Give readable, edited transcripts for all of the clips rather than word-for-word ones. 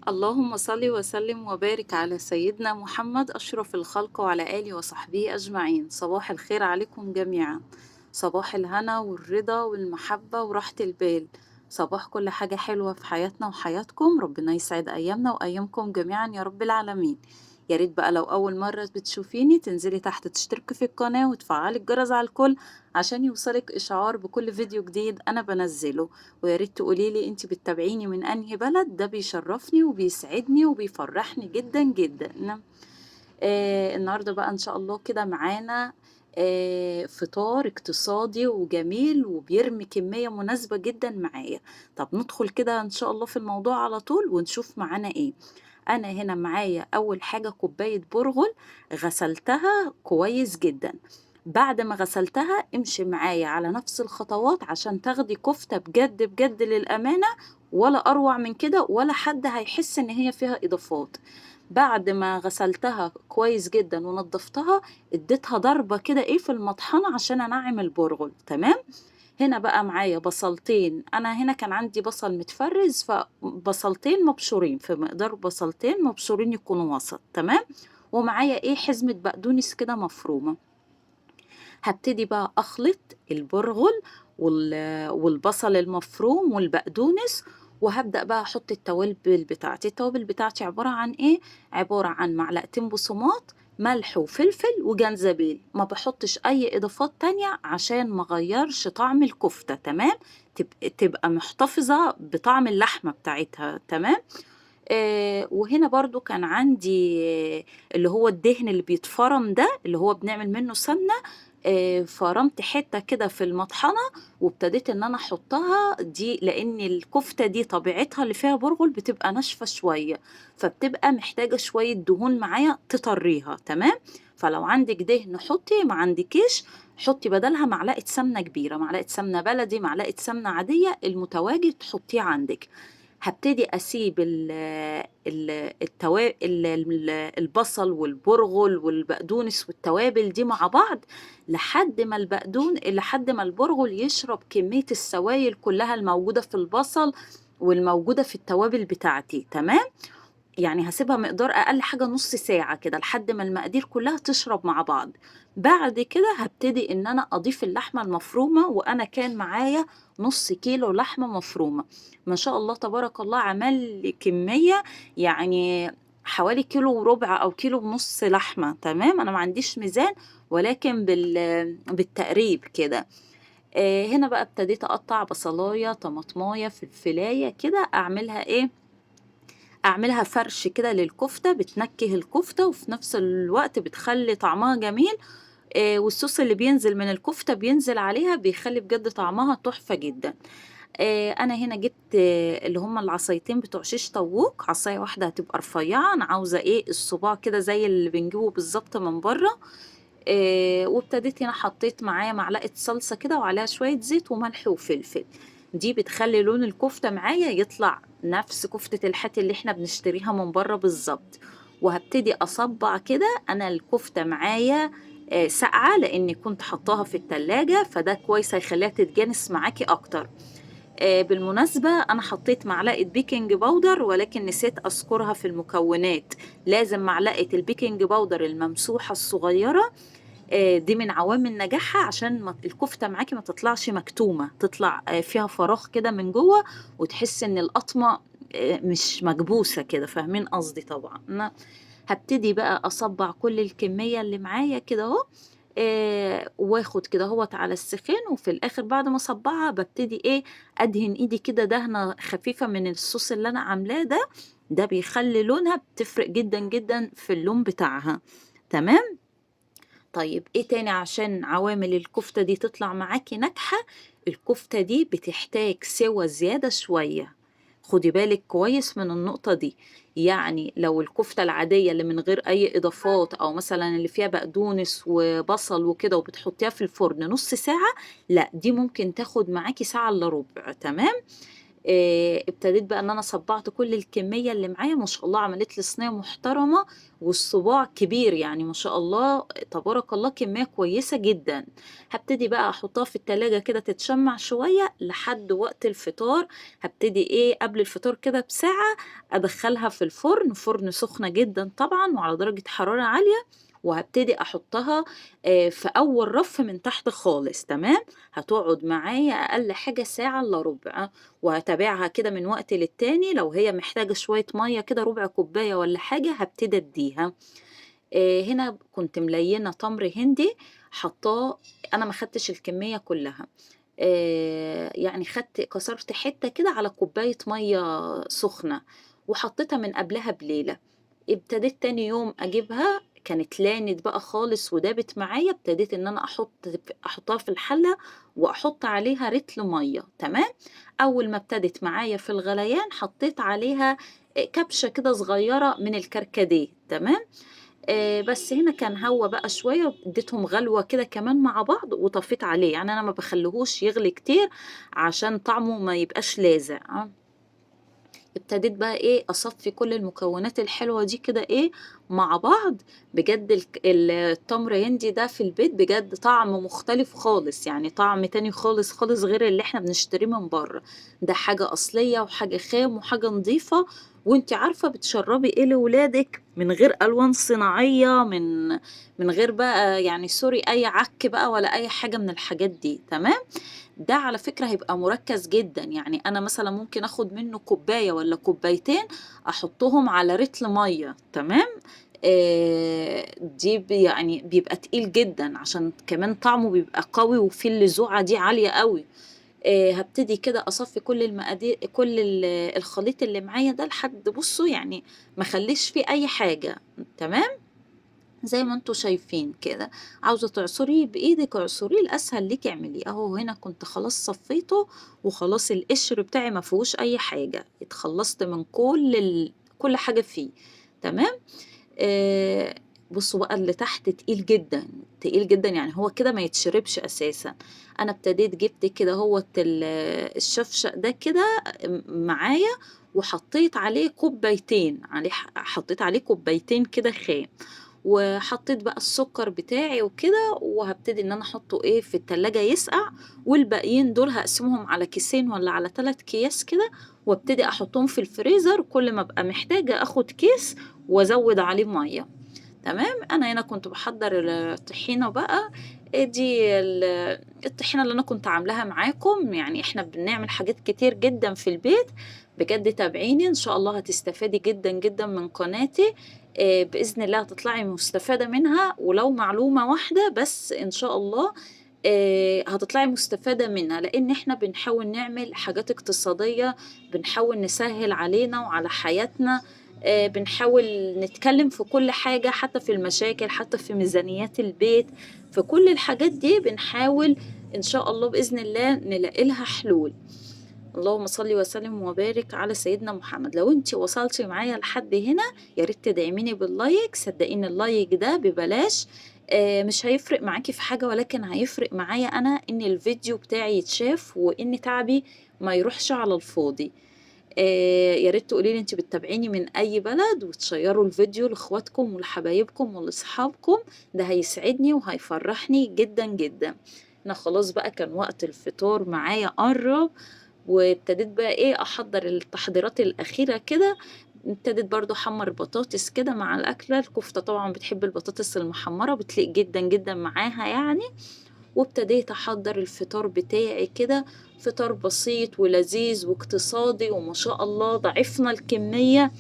اللهم صل وسلم وبارك على سيدنا محمد أشرف الخلق وعلى آله وصحبه أجمعين. صباح الخير عليكم جميعا، صباح الهنا والرضا والمحبة وراحة البال، صباح كل حاجة حلوة في حياتنا وحياتكم. ربنا يسعد أيامنا وأيامكم جميعا يا رب العالمين. يا ريت بقى لو أول مرة بتشوفيني تنزلي تحت تشتركي في القناة وتفعلي الجرس على الكل عشان يوصلك إشعار بكل فيديو جديد أنا بنزله، ويا ريت تقولي لي انتي بتتابعيني من أنهي بلد، ده بيشرفني وبيسعدني وبيفرحني جدا جدا. النهاردة بقى إن شاء الله كده معانا فطار اقتصادي وجميل وبيرمي كمية مناسبة جدا معايا. طب ندخل كده إن شاء الله في الموضوع على طول ونشوف معانا إيه. أنا هنا معايا أول حاجة كوباية برغل غسلتها كويس جدا. بعد ما غسلتها امشي معايا على نفس الخطوات عشان تاخدي كفتة بجد بجد للأمانة، ولا أروع من كده، ولا حد هيحس إن هي فيها إضافات. بعد ما غسلتها كويس جدا ونضفتها اديتها ضربة كده ايه في المطحنة عشان انعم البرغل. تمام. هنا بقى معايا بصلتين، انا هنا كان عندي بصل متفرز فبصلتين مبشورين، في مقدار بصلتين مبشورين يكونوا وسط. تمام. ومعايا ايه حزمة بقدونس كده مفرومة. هبتدي بقى اخلط البرغل والبصل المفروم والبقدونس، وهبدأ بقى احط التوابل بتاعتي. التوابل بتاعتي عبارة عن ايه؟ عبارة عن معلقتين بصمات، ملح وفلفل وجنزبيل. ما بحطش اي اضافات تانية عشان ما اغيرش طعم الكفتة. تمام. تبقى محتفظة بطعم اللحمة بتاعتها. تمام. وهنا برضو كان عندي اللي هو الدهن اللي بيتفرم ده اللي هو بنعمل منه سمنة. فرمت حتة كده في المطحنة وابتديت ان انا احطها دي، لان الكفتة دي طبيعتها اللي فيها برغل بتبقى ناشفة شوية، فبتبقى محتاجة شوية دهون معايا تطريها. تمام. فلو عندك دهن حطي، ما عندكيش حطي بدلها معلقة سمنة كبيرة، معلقة سمنة بلدي، معلقة سمنة عادية، المتواجد تحطيه عندك. هبتدي اسيب البصل والبرغل والبقدونس والتوابل دي مع بعض لحد ما لحد ما البرغل يشرب كمية السوائل كلها الموجودة في البصل والموجودة في التوابل بتاعتي. تمام. يعني هسيبها مقدار اقل حاجة نص ساعة كده لحد ما المقادير كلها تشرب مع بعض. بعد كده هبتدي ان انا اضيف اللحمة المفرومة، وانا كان معايا نص كيلو لحمة مفرومة. ما شاء الله تبارك الله عمل لي كمية، يعني حوالي كيلو وربع او كيلو ونص لحمة. تمام. انا ما عنديش ميزان ولكن بالتقريب كده. هنا بقى ابتديت اقطع بصلاية، طماطماية، فلفلاية كده، اعملها ايه؟ اعملها فرش كده للكفتة، بتنكه الكفتة وفي نفس الوقت بتخلي طعمها جميل. والصوص اللي بينزل من الكفتة بينزل عليها بيخلي بجد طعمها تحفة جدا. انا هنا جبت اللي هما العصايتين بتوع شيش طاووق، عصاية واحدة هتبقى رفيعة، انا عاوزة ايه الصباع كده زي اللي بنجيبه بالظبط من بره. وابتديت هنا حطيت معايا معلقة صلصة كده وعليها شوية زيت وملح وفلفل. دي بتخلي لون الكفتة معايا يطلع نفس كفتة الحاتي اللي احنا بنشتريها من بره بالظبط. وهبتدي اصبع كده انا الكفتة معايا ساقعة لاني كنت حطاها في التلاجة، فده كويس هيخليها تتجانس معاكي اكتر. بالمناسبة أنا حطيت معلقة baking powder ولكن نسيت أذكرها في المكونات. لازم معلقة ال baking powder الممسوحة الصغيرة، دي من عوامل نجاحها عشان الكفتة معاكي ما تطلعش مكتومة، تطلع فيها فراغ كده من جوه وتحس إن القطمة مش مكبوسة كده، فاهمين قصدي طبعا. أنا هبتدي بقى أصبع كل الكمية اللي معايا كده أهو، واخد كده اهوت على السخان. وفي الاخر بعد ما اصبعها ببتدي ايه ادهن ايدي كده دهنه خفيفه من الصوص اللي انا عاملاه ده، ده بيخلي لونها بتفرق جدا جدا في اللون بتاعها. تمام. طيب ايه تاني عشان عوامل الكفتة دي تطلع معاكي ناجحة؟ الكفتة دي بتحتاج سوى زيادة شوية، خدي بالك كويس من النقطة دي. يعني لو الكفتة العادية اللي من غير أي إضافات أو مثلا اللي فيها بقدونس وبصل وكده وبتحطيها في الفرن نص ساعة، لا دي ممكن تاخد معاكي ساعة إلا ربع. تمام. ابتديت بقى إن أنا صبّعت كل الكمية اللي معايا، ما شاء الله عملت لي صينية محترمة والصباع كبير، يعني ما شاء الله تبارك الله كمية كويسة جدًا. هابتدي بقى أحطها في التلاجة كده تتشمع شوية لحد وقت الفطار. هابتدي إيه قبل الفطار كده بساعة أدخلها في الفرن، فرن سخنة جدًا طبعًا وعلى درجة حرارة عالية، وهابتدي أحطها في أول رف من تحت خالص. تمام، هتقعد معايا أقل حاجة ساعة إلا ربع، وهاتابعها كده من وقت للتاني. لو هي محتاجة شوية مية كده ربع كوباية ولا حاجة هبتدي أديها. هنا كنت ملينة تمر هندي حطاه، أنا ما خدتش الكمية كلها، يعني خدت كسرت حتة كده على كوباية مية سخنة وحطيتها من قبلها بليلة. ابتديت تاني يوم أجيبها، كانت لانت بقى خالص ودابت معايا، ابتديت ان انا احطها في الحلة واحط عليها رتل مية. تمام، اول ما ابتدت معايا في الغليان حطيت عليها كبشة كده صغيرة من الكركديه. تمام، بس هنا كان هوا بقى شوية، اديتهم غلوه كده كمان مع بعض وطفيت عليه. يعني انا ما بخليهوش يغلي كتير عشان طعمه ما يبقاش لاذع. ابتديت بقى ايه اصفي كل المكونات الحلوة دي كده ايه مع بعض. بجد التمر هندي ده في البيت بجد طعم مختلف خالص، يعني طعم تاني خالص خالص غير اللي احنا بنشتريه من بره. ده حاجة اصلية وحاجه خام وحاجه نظيفة، وانت عارفه بتشربي ايه لولادك من غير الوان صناعية، من غير بقى يعني sorry اي عك بقى ولا اي حاجة من الحاجات دي. تمام، ده على فكرة هيبقى مركز جدا، يعني انا مثلا ممكن اخد منه كوباية ولا كوبايتين احطهم على رتل مية. تمام، دي يعني بيبقى تقيل جدا عشان كمان طعمه بيبقى قوي وفيه اللزوعة دي عالية قوي. هبتدي كده اصفي كل المقادير، كل الخليط اللي معايا ده لحد بصوا يعني ما خليش فيه اي حاجة. تمام، زي ما انتوا شايفين كده. عاوزة تعصريه بايدك اعصريه، الاسهل ليكي اعمليه اهو. هنا كنت خلاص صفيته وخلاص القشر بتاعي ما فيهوش اي حاجة، اتخلصت من كل حاجة فيه. تمام، بصوا بقى اللي تحت تقيل جدا، تقيل جدا، يعني هو كده ما يتشربش اساسا. انا ابتديت جبت كده هو الشفشق ده كده معايا وحطيت عليه كوبايتين، حطيت عليه كوبايتين كده خام، وحطيت بقى السكر بتاعي وكده، وهبتدي ان انا احطه ايه في التلاجة يسقع، والباقيين دول هقسمهم على كيسين ولا على 3 اكياس كده، وابتدي احطهم في الفريزر. كل ما ابقى محتاجة اخد كيس وازود عليه مية. تمام، انا هنا كنت بحضر الطحينة بقى، دي الطحينة اللي انا كنت عاملاها معاكم. يعني احنا بنعمل حاجات كتير جدا في البيت، بجد تابعيني ان شاء الله هتستفادي جدا جدا من قناتي، بإذن الله هتطلعي مستفادة منها، ولو معلومة واحدة بس إن شاء الله هتطلعي مستفادة منها، لأن احنا بنحاول نعمل حاجات اقتصادية، بنحاول نسهل علينا وعلى حياتنا، بنحاول نتكلم في كل حاجة، حتى في المشاكل، حتى في ميزانيات البيت، في كل الحاجات دي بنحاول إن شاء الله بإذن الله نلاقي لها حلول. اللهم صل وسلم وبارك على سيدنا محمد. لو انت وصلتي معايا لحد هنا يا ريت تدعميني بال like، صدقيني ال like ده ببلاش، مش هيفرق معاكي في حاجة، ولكن هيفرق معايا انا ان الفيديو بتاعي يتشاف وان تعبي ما يروحش على الفاضي. يا ريت تقولي لي انت بتتابعيني من اي بلد، وتشيروا الفيديو لاخواتكم ولحبايبكم ولاصحابكم، ده هيسعدني وهيفرحني جدا جدا. انا خلاص بقى كان وقت الفطار معايا قرب، وابتديت بقى ايه احضر التحضيرات الاخيرة كده. ابتديت برضو احمر بطاطس كده مع الاكلة، الكفتة طبعا بتحب البطاطس المحمره، بتليق جدا جدا معاها يعني. وابتديت احضر الفطار بتاعي كده، فطار بسيط ولذيذ واقتصادي، وما شاء الله ضعفنا الكمية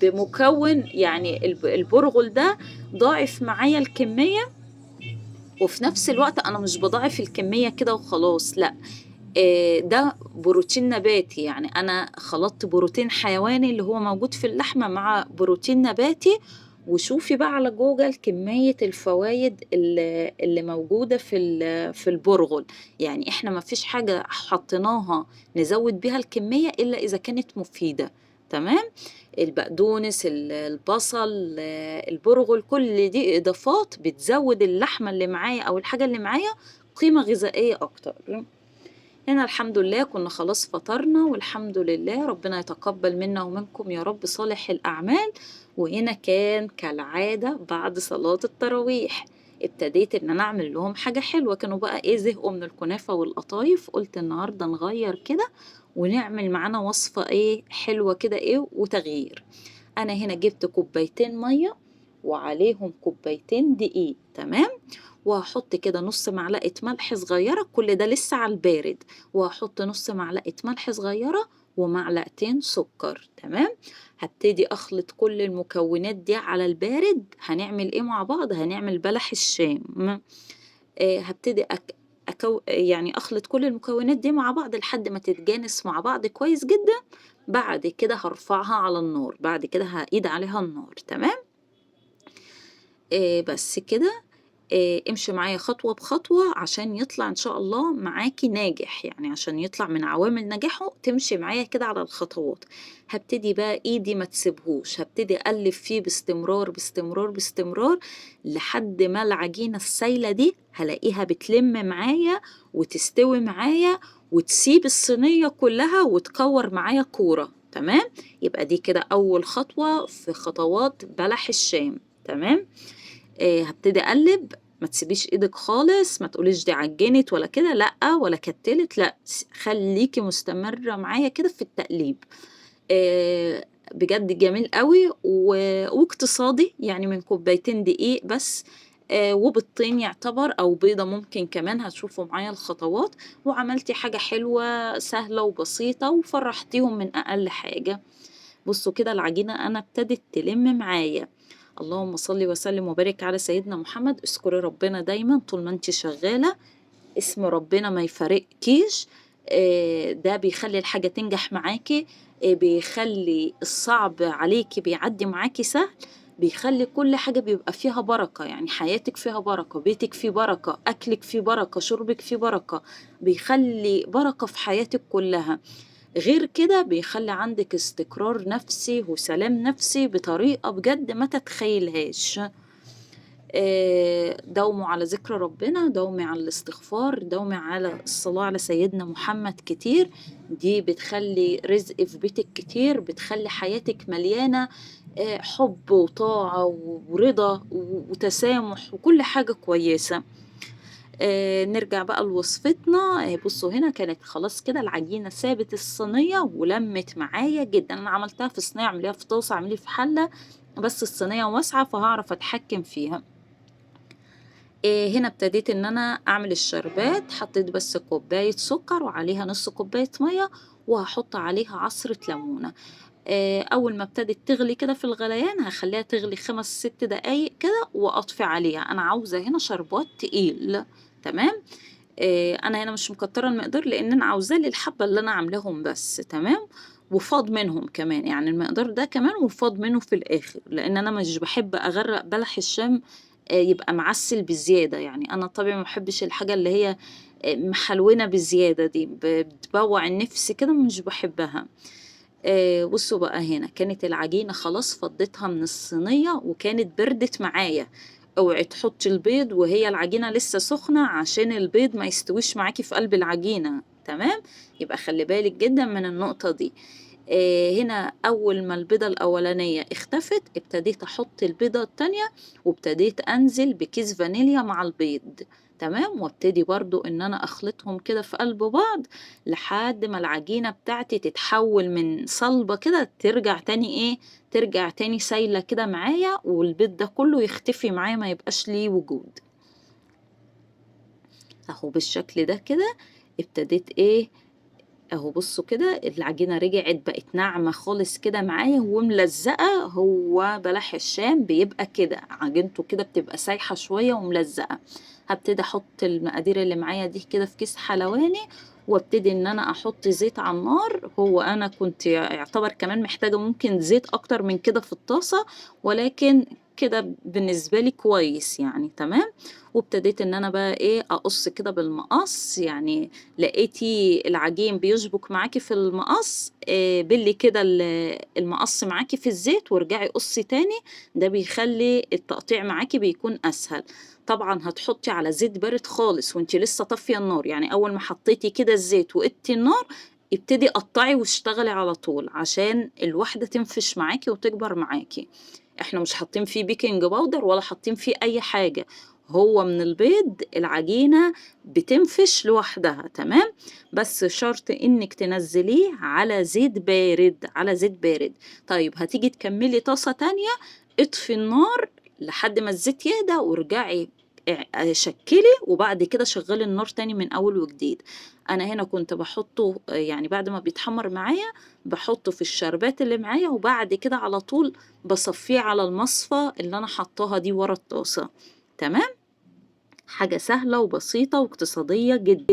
بمكون، يعني البرغل ده ضاعف معايا الكمية، وفي نفس الوقت انا مش بضاعف الكمية كده وخلاص، لا، ده بروتين نباتي، يعني انا خلطت بروتين حيواني اللي هو موجود في اللحمة مع بروتين نباتي. وشوفي بقى على جوجل كمية الفوايد اللي موجودة في البرغل، يعني احنا ما فيش حاجة حطيناها نزود بيها الكمية إلا إذا كانت مفيدة. تمام، البقدونس، البصل، البرغل، كل دي إضافات بتزود اللحمة اللي معايا أو الحاجة اللي معايا قيمة غذائية أكتر. هنا الحمد لله كنا خلاص فطرنا، والحمد لله ربنا يتقبل منا ومنكم يا رب صالح الأعمال. وهنا كان كالعادة بعد صلاة التراويح ابتديت إن أنا أعمل لهم حاجة حلوة، كانوا بقى إيه زهقوا من الكنافة والقطايف، قلت النهاردة نغير كده ونعمل معانا وصفة إيه حلوة كده إيه وتغيير. أنا هنا جبت كوبايتين مية وعليهم كوبايتين دقيق، تمام، وهحط كده نص معلقة ملح صغيرة، كل ده لسه على البارد، وهحط نص معلقة ملح صغيرة ومعلقتين سكر، تمام. هبتدي أخلط كل المكونات دي على البارد. هنعمل إيه مع بعض؟ هنعمل بلح الشام. هبتدي يعني أخلط كل المكونات دي مع بعض لحد ما تتجانس مع بعض كويس جدا. بعد كده هرفعها على النار، بعد كده هقيد عليها النار، تمام. بس كده. امشي معايا خطوة بخطوة عشان يطلع إن شاء الله معاكي ناجح، يعني عشان يطلع من عوامل نجاحه تمشي معايا كده على الخطوات. هبتدي بقى ايدي ما تسيبهوش، هبتدي اقلب فيه باستمرار باستمرار باستمرار لحد ما العجينة السايلة دي هلاقيها بتلم معايا وتستوي معايا وتسيب الصينية كلها وتكور معايا كورة، تمام. يبقى دي كده أول خطوة في خطوات بلح الشام، تمام. هبتدي اقلب، ما تسيبيش ايدك خالص، ما تقوليش دي عجنت ولا كده، لا ولا كتلت، لا، خليكي مستمرة معايا كده في التقليب. بجد جميل قوي واقتصادي، يعني من كوبايتين دقيق بس، وبيضتين يعتبر، او بيضة ممكن كمان، هتشوفوا معايا الخطوات. وعملتي حاجة حلوة سهلة وبسيطة وفرحتيهم من اقل حاجة. بصوا كده العجينة انا ابتدت تلم معايا. اللهم صل وسلم وبارك على سيدنا محمد. اذكري ربنا دايما طول ما انت شغالة، اسم ربنا ما يفارقكيش. ده بيخلي الحاجة تنجح معاكي، بيخلي الصعب عليكي بيعدي معاكي سهل، بيخلي كل حاجة بيبقى فيها بركة، يعني حياتك فيها بركة، بيتك فيه بركة، أكلك فيه بركة، شربك فيه بركة، بيخلي بركة في حياتك كلها. غير كده بيخلي عندك استقرار نفسي وسلام نفسي بطريقة بجد ما تتخيلهاش. داوموا على ذكر ربنا، داومي على الاستغفار، داومي على الصلاة على سيدنا محمد كتير، دي بتخلي رزق في بيتك كتير، بتخلي حياتك مليانة حب وطاعة ورضا وتسامح وكل حاجة كويسة. نرجع بقى لوصفتنا. بصوا هنا كانت خلاص كده العجينة سابت الصينية ولمت معايا جدا. أنا عملتها في صينية، اعمليها في طاسة، اعمليها في حلة، بس الصينية واسعة فهعرف أتحكم فيها. هنا ابتديت ان انا اعمل الشربات. حطيت بس كوباية سكر وعليها نص كوباية مية، وهحط عليها عصرة ليمونة. اول ما ابتدت تغلي كده في الغليان هخليها تغلي 5-6 دقايق كده واطفي عليها. انا عاوزة هنا شربات تقيل، تمام. انا هنا مش مكترة المقدار لان انا عاوزاه للحبة اللي انا عاملاهم بس، تمام. وفاض منهم كمان، يعني المقدار ده كمان وفاض منه في الاخر، لان انا مش بحب اغرق بلح الشام يبقى معسل بزيادة. يعني أنا طبعي ما بحبش الحاجة اللي هي محلونة بزيادة دي، بتبوع النفس كده، مش بحبها. بصوا بقى هنا كانت العجينة خلاص فضيتها من الصينية وكانت بردت معايا. اوعي تحطي البيض وهي العجينة لسه سخنة عشان البيض ما يستويش معاكي في قلب العجينة، تمام. يبقى خلي بالك جدا من النقطة دي. هنا أول ما البيضة الأولانية اختفت ابتديت أحط البيضة التانية، وابتديت أنزل بكيس فانيليا مع البيض، تمام. وابتدي برضو إن أنا أخلطهم كده في قلب بعض لحد ما العجينة بتاعتي تتحول من صلبة كده ترجع تاني إيه، ترجع تاني سايلة كده معايا، والبيض ده كله يختفي معايا ما يبقاش ليه وجود. أهو بالشكل ده كده ابتديت إيه، اهو بصوا كده العجينة رجعت بقت ناعمة خالص كده معايا وملزقة. هو بلح الشام بيبقى كده عجينته كده بتبقى سايحة شوية وملزقة. هبتدي احط المقادير اللي معايا دي كده في كيس حلواني، وابتدي ان انا احط زيت على النار. هو انا كنت يعتبر كمان محتاجة ممكن زيت اكتر من كده في الطاسة، ولكن كده بالنسبة لي كويس يعني، تمام. وابتديت إن أنا بقى إيه، أقص كده بالمقص، يعني لقيتي العجين بيشبك معاكِ في المقص، بلي كده المقص معاكِ في الزيت وارجعي قصي تاني، ده بيخلي التقطيع معاكِ بيكون أسهل. طبعًا هتحطي على زيت بارد خالص وأنتِ لسه طافية النار، يعني أول ما حطيتي كده الزيت وقدتِ النار ابتدي قطعي واشتغلي على طول عشان الواحدة تنفش معاكِ وتكبر معاكِ. إحنا مش حاطين فيه baking powder ولا حاطين فيه أي حاجة، هو من البيض العجينة بتنفش لوحدها، تمام. بس شرط إنك تنزليه على زيت بارد، على زيت بارد. طيب هتيجي تكملي طاسة تانية، اطفي النار لحد ما الزيت يهدى وارجعي شكلي، وبعد كده شغلي النار تاني من أول وجديد. أنا هنا كنت بحطه، يعني بعد ما بيتحمر معايا بحطه في الشربات اللي معايا، وبعد كده على طول بصفيه على المصفى اللي أنا حطاها دي ورا الطاسة، تمام. حاجة سهلة وبسيطة واقتصادية جدا.